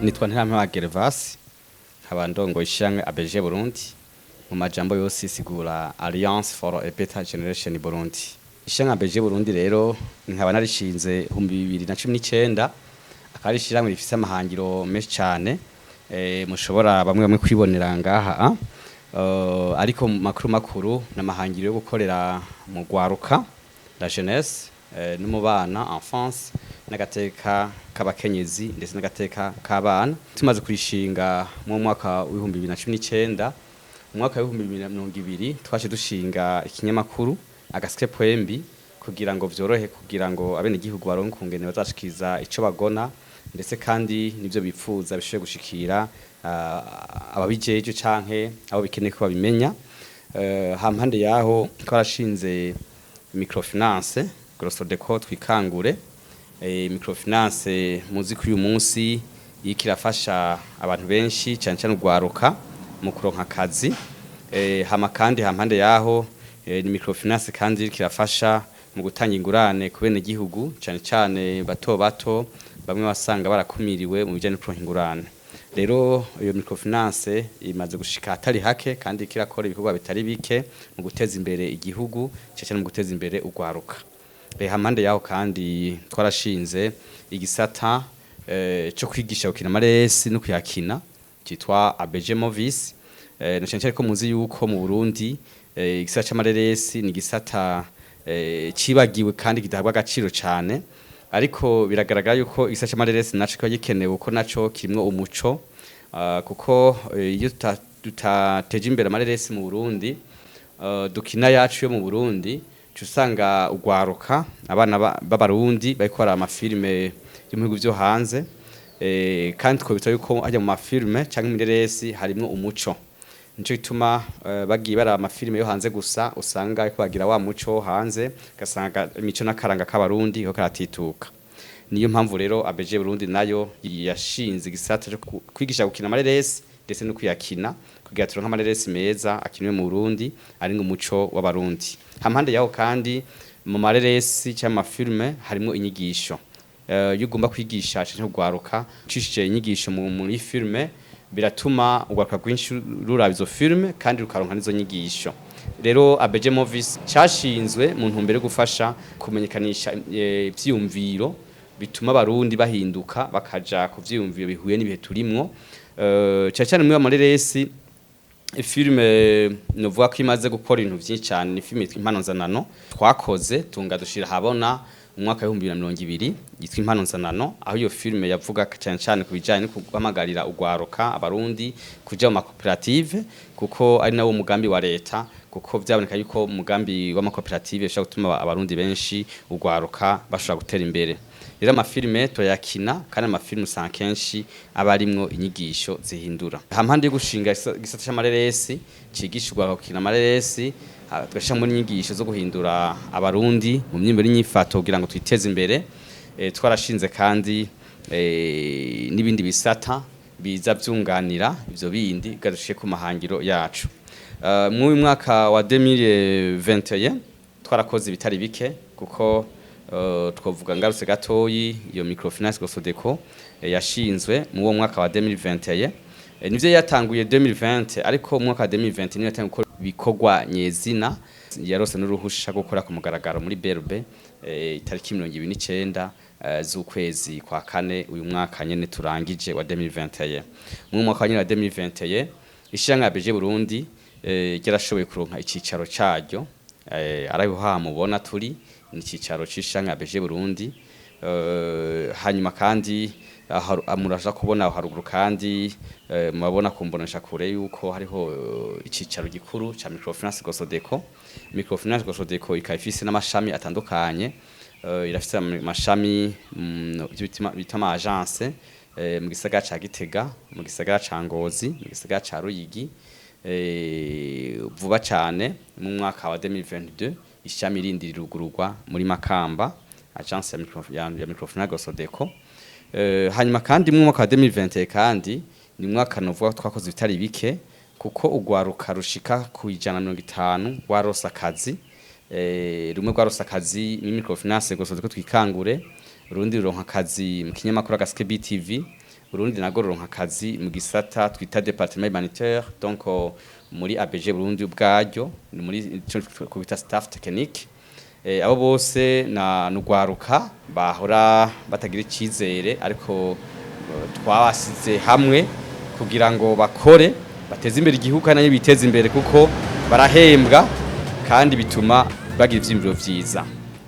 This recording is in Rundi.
Nitwa Ntirampeba Gervas, nkaba ndongoye ishyirahamwe ABG Burundi. Mu majambo yose isigura Alliance for a Better Generation Burundi. Ishyirahamwe ABG Burundi rero nkaba narishinze 2019, akaba ari ishyirahamwe rifise amahangiro menshi cane, mushobora bamwe bamwe kwibonera ngaha, ariko mu makuru makuru n'amahangiro yo gukorera mu rwaruka, la jeunesse, no mu bana, enfance, n'agateka k'abakenyezi ndetse n'agateka k'abana. Tumaze kurishinga mu mwaka wa 2019, mu mwaka wa 2020 twaje dushinga ikinyamakuru Agaseke Pwembi kugira ngo vyorohe, kugira ngo abenegihugu baronke ukungene bazashikiza ico bagona, ndetse kandi nivyo bipfuza bishobore gushikira ababijejwe canke abo bikeneye ko babimenya. Hampande yaho twarashinze microfinance Grosodeco Twikangure. Microfinance muzi ko uyu munsi iriko irafasha abantu benshi, cane cane urwaruka, mu kuronka akazi. Hama kandi hampande yaho, ni microfinance kandi iriko irafasha mu gutanga ingurane ku benegihugu, cane cane bato bato, bamwe wasanga barakumiriwe mu bijanye no kuronka ingurane. Rero iyo microfinance imaze gushika atari hake kandi iriko irakora ibikorwa bitari bike mu guteza imbere igihugu, cane cane mu guteza imbere urwaruka. Hampande yaho kandi twarashinze igisata co kwigisha gukina amaresi no kuyakina citwa ABG Movies, na cane cane ko muzi yuko mu Burundi igisata c'amareresi ni igisata cibagiwe kandi kidahabwa agaciro cane, ariko biragaragara yuko igisata c'amareresi naco kiba gikenewe, kuko naco kirimwo umuco, kuko iyo tutateje imbere amareresi mu Burundi, dukina yacu yo mu Burundi, uca usanga urwaruka, abana b'Abarundi bariko baraba amafilime yo mu bihugu vyo hanze, kandi twobita yuko harya mu mafilime canke mw'ireresi harimwo umuco. Nico gituma bagiye baraba amafilime yo hanze gusa, usanga bariko bagira wa muco wo hanze, ugasanga imico n'akaranga k'Abarundi kariko karatituka. Niyo mpamvu rero ABG Burundi nayo yashinze igisata co kwigisha gukina amareresi ndetse no kuyakina, kugira turonke amareresi meza akiniwe mu Burundi arimwo umuco w'Abarundi. Hampande yaho kandi mu mareresi canke mu mafilime harimwo inyigisho. Iyo ugomba kwigisha canke urwaruka ucishije inyigisho muri filime, biratuma urwaruka rwinshi ruraba izo filime kandi rukaronka n'izo nyigisho. Rero ABG Movies cashinzwe mu ntumbero yo gufasha kumenyekanisha ivyiyumviro bituma Abarundi bahinduka bakaja ku vyiyumviro bihuye n'ibihe turimwo. Cane cane muri amareresi, filime novuga ko imaze gukora ibintu vyinshi cane ni filime yitwa Impano Nzanano, twakoze tunga dushira ahabona mu mwaka wa 2020, yitwa Impano Nzanano, aho iyo filime yavuga cane cane ku bijanye no guhamagarira urwaruka, Abarundi, kuja mu makoperative, kuko ari nawo mugambi wa leta, kuko vyaboneka yuko umugambi w'amakoperative ushobora gutuma Abarundi benshi, urwaruka, bashobora gutera imbere. Rero amafilime turayakina, kandi amafilime usanga kenshi aba arimwo inyigisho zihindura. Hampande yo gushinga igisata c'amareresi cigisha urwaruka gukina amareresi, tugashiramwo n'inyigisho zo guhindura Abarundi mu myimbo n'inyifato kugira ngo twiteze imbere, twarashinze kandi n'ibindi bisata biza vyunganira ivyo bindi kugira dushike ku mahangiro yacu. Mw'uyu mwaka wa 2021 twarakoze ibitari bike, kuko twovuga ngarutse gatoyi, iyo microfinance Gosodeco yashinzwe mu wo mwaka wa 2021. Nivyo yatanguye 2020, ariko mu mwaka wa 2020 niyo yatanguye gukora ibikorwa nyezina. Yarose n'uruhusha rwo gukora ku mugaragaro muri BRB itariki 29 z'ukwezi kwa kane uyu mwaka nyene turangije wa 2021. Mu mwaka nyene wa 2021 ishirahamwe ABG Burundi ryarashoboye kuronka icicaro caryo, ariho mubona turi, ni icicaro c'ishirahamwe ABG Burundi. Hanyuma kandi muraja kubona haruguru kandi murabona kumbonesha kure yuko hariho icicaro gikuru ca microfinance Gosodeco. Microfinance Gosodeco ikaba ifise n'amashami atandukanye, irafise amashami bita ama agence mu gisagara ca Gitega, mu gisagara ca Ngozi, mu gisagara ca Ruyigi. Vuba cane mu mwaka wa 2022 ishami rindi rirugururwa muri Makamba, agence ya microfinance Gosodeco. Hanyuma kandi mu mwaka wa 2021 kandi ni mwaka novuga twakoze ibitari bike, kuko urwaruka rushika ku 150 rwarose akazi. Rumwe rwarose akazi muri microfinance Gosodeco Twikangure, urundi ruronka akazi mu kinyamakuru Agaseke BTV. Burundi nago ruronka akazi mu gisata twita département humanitaire, donc muri ABG Burundi ubwaryo ni muri ico twita staff technique. Abo bose na nugwaruka bahora batagira icizere, ariko twabasize hamwe kugira ngo bakore, bateze imbere igihugu kandi nayo biteze imbere, kuko barahembwa kandi bituma bagira ivyiyumviro vyiza.